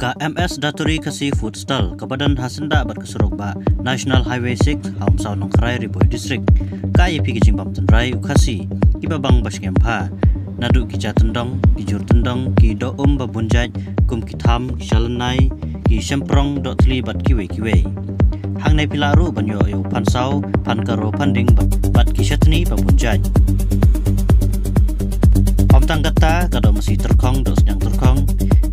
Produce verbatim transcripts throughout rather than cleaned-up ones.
Ka M S Daturi Khasi Food Stall, kaba don ha syndah bad ka surok ba National Highway six, ha Umsaw Nongkharai, Ri Bhoi District, ka ai ïa phi ka jingbam tynrai u Khasi, kiba bang ba sngem bha. Naduh ki ja tyndong, ki jur tyndong, ki doh um ba bun jait, kum ki tham, ki shalynai, ki shemprong, doh thli bad kiwei kiwei. Hangne phi lah ruh ban ïoh ïa u phan saw, phan karo, phan ding bad, bad ki chutney ba bun jait. Ym tang katta, ka doh masi tyrkhong, doh sniang tyrkhong,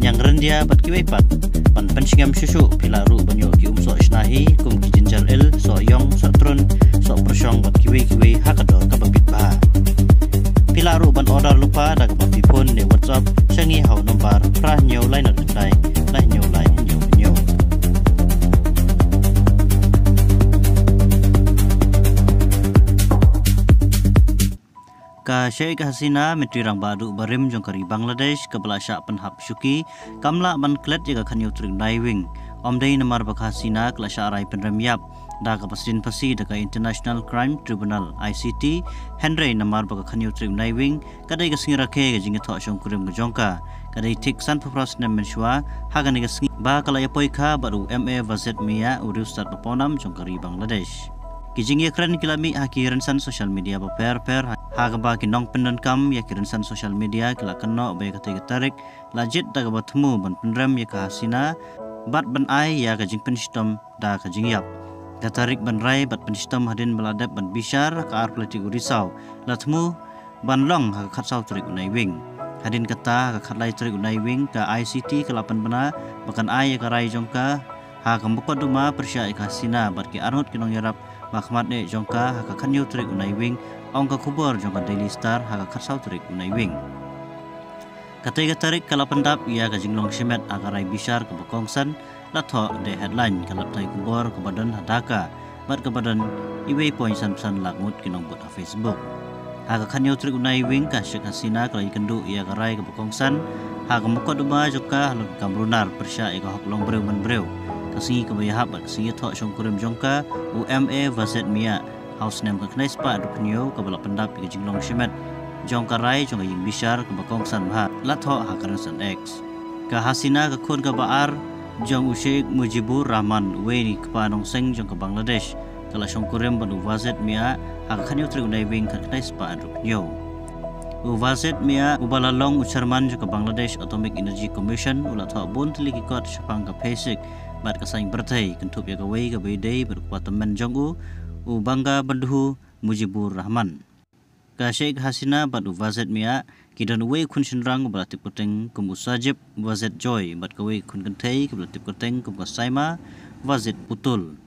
ñiang ryndia bad kiwei pat. Ban pynsngem shuh shuh, phi lah ruh ban ïoh ki um soh shna hi, kum ki ginger ale, soh ïong, soh trun, soh pyrshong bad kiwei kiwei ha ka dor kaba bit bha. Phi lah ruh ban order lypa da kaba phi phone ne WhatsApp sha ngi ha u nombar phra hynñiew lai nod khyndai, lai hynñiew lai hynñiew hynñiew. Ka Sheikh Hasina, Myntri Rangbah Duh barim jong ka ri Bangladesh, kaba la shah pynhap shuki, kam lah ban klet ïa ka khathynñiew tarik u Naiwieng. Ym dei namar ba ka Hasina ka la shah rai pynrem ïap da kaba sdien phasi da ka International Crime Tribunal, I C T, hynrei namar ba ka khathynñiew tarik u Naiwieng ka dei ka sngi rakhe ka jingïathoh shongkurim ka jong ka. Ka dei thik sanphew phra snem mynshuwa ha kane ka sngi ba ka la ïapoikha bad u M A Wazed Miah, u riewstad ba pawnam jong ka ri Bangladesh. Ki jingïakren ki la mih ha ki rynsan social media bapher bapher, ha kaba ki nongpyndonkam ïa ki rynsan social media ki la kynnoh ba ïa katei ka tarik la jied da kaba thmu ban pynrem ïa ka Hasina bad ban ai ïa ka jingpynshitom da ka jingïap. Ka tarik ban rai bad pynshitom hadien ba la dep ban bishar ha ka arphew lai tarik u Risaw la thmu ban long ha ka khatsaw tarik u Naiwieng. Hadien kata, ha ka khatlai tarik u Naiwieng, ka I C T ka la pynbna ba kan ai ïa ka rai jong ka ha ka mukotduma pyrshah ïa ka Hasina bad ki arngut ki nongïarap ba khmat eh jong ka ha ka khathynñiew tarik u Naiwieng, ong ka khubor jong ka Daily Star ha ka khatsaw tarik u Naiwieng. Katei ka tarik ka la pyndap ïa ka jinglong shimet ha ka rai bishar kaba kongsan, la thoh da headline ka lapthai khubor kaba don ha Dhaka bad kaba don iwei point san phew san lak ngut ki nongbud ha Facebook. Ha ka khathynñiew tarik u Naiwieng, ka Sheikh Hasina ka la ïakynduh ïa ka rai kaba kongsan ha ka mukotduma jong ka halor ka kam runar pyrshah ïa ka hok long briew man briew. Ka sngi kaba ïahap bad ka sngi ïathoh shongkurim jong ka, u M A Wazed Miah, ha u snem khatkhyndai spah hynriewphew hynñiew, kaba la pyndap ïa ka jinglong shimet jong ka rai jong ka ïing bishar kaba kongsan bha, la thoh ha ka rynsan X. Ka Hasina, ka khun kaba ar jong u Sheikh Mujibur Rahman, uwei na ki kpa nongseng jong ka Bangladesh, ka la shongkurim bad u Wazed Miah ha ka khathynñiew tarik u Naiwieng khatkhyndai spah hynriewphew hynñiew. U Wazed Miah, uba la long u chairman jong ka Bangladesh Atomic Energy Commission, u la thoh bun tylli ki kot shaphang ka pheisik bad ka saiñ pyrthei, kynthup ïa kawei kaba ïadei bad u kpa tymmen jong u, u Bangabandhu Mujibur Rahman. Ka Sheikh Hasina bad u Wazed Miah ki don uwei u khun shynrang uba la tip kyrteng kum u Sajib Wazed Joy bad kawei ka khun kynthei kaba la tip kyrteng kum ka Saima Wazed Putul.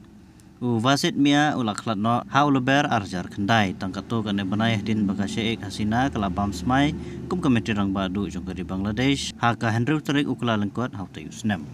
U Wazed Miah u la khlad noh ha u Lber ar hajar khyndai, tang katto katne bnai hadien ba ka Sheikh Hasina ka la bam smai kum ka Myntri Rangbah Duh jong ka ri Bangladesh ha ka hynriew tarik u Kyllalyngkot ha utei u snem.